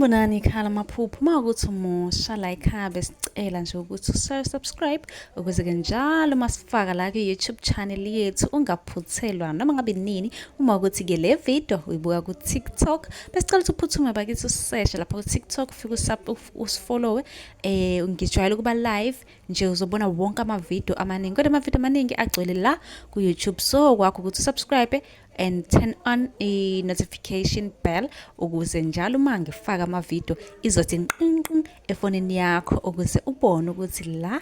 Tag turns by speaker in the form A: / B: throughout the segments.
A: Sanibonani ikhala amaphupho uma ukuthi umusha la ekhaya besicela nje ukuthi usubscribe ukuze ke njalo uma sifaka la ku-YouTube channel yethu ungaphuthelwa noma ngabe nini. Uma ukuthi ke le video uyibuka ku-TikTok, besicela ukuthi uphuthume bakithi useshe lapha ku-TikTok, ufike usifollowe. Ngijwayele ukuba live nje, uzobona wonke amavidiyo amaningi, kodwa amavidiyo amaningi agcwele la ku-YouTube, so kwakho ukuthi usubscribe and turn on i-notification bell ukuze njalo uma ngifaka amavidiyo izothi nqinqin efonini yakho ukuze ubone ukuthi la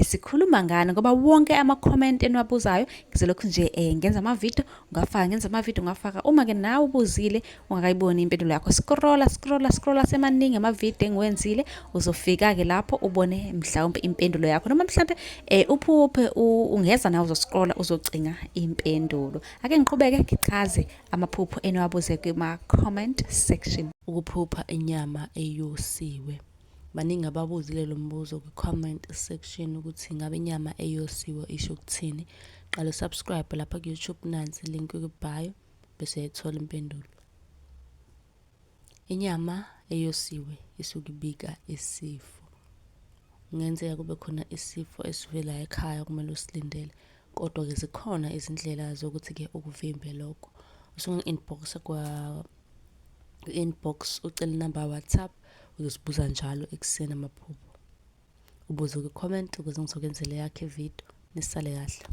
A: sikhuluma ngani, ngoba wonke ama-comment eniwabuzayo ngizolokhu nje ngenza amavidiyo ngafaka, ngenza amavidiyo ngafaka. Uma-ke nawe ubuzile ungakayiboni impendulo yakho, scrolla, scrolla, scrolla, semaningi amavidiyo engiwenzile, uzofika-ke lapho ubone mhlawumbe impendulo yakho, noma mhlawumbe uphuphe ungeza nawe uzoscrolla uzocinga impendulo. Ake ngiqhubeke ngichaze amaphupho eniwabuze kuma-comment section.
B: Ukuphupha inyama eyosiwe. Baningi ababuzile lo mbuzo kwi-comment section ukuthi ngabe inyama eyosiwe isho ukuthini. Qala usubscribe lapha ku-YouTube, nansi link kwi-bio, bese uyayithola impendulo. Inyama eyosiwe isuke ibika isifo. Kungenzeka kube khona isifo esivela ekhaya okumele usilindele, kodwa-ke zikhona izindlela zokuthi-ke ukuvimbe lokho. Usungangi-inbox kwa-inbox ucele inamba ya-WhatsApp, uzosibuza njalo ekuseni amaphupho. Ubuze kwi-comment ukuze ngizokwenzela eyakho ividiyo. Nisale kahle.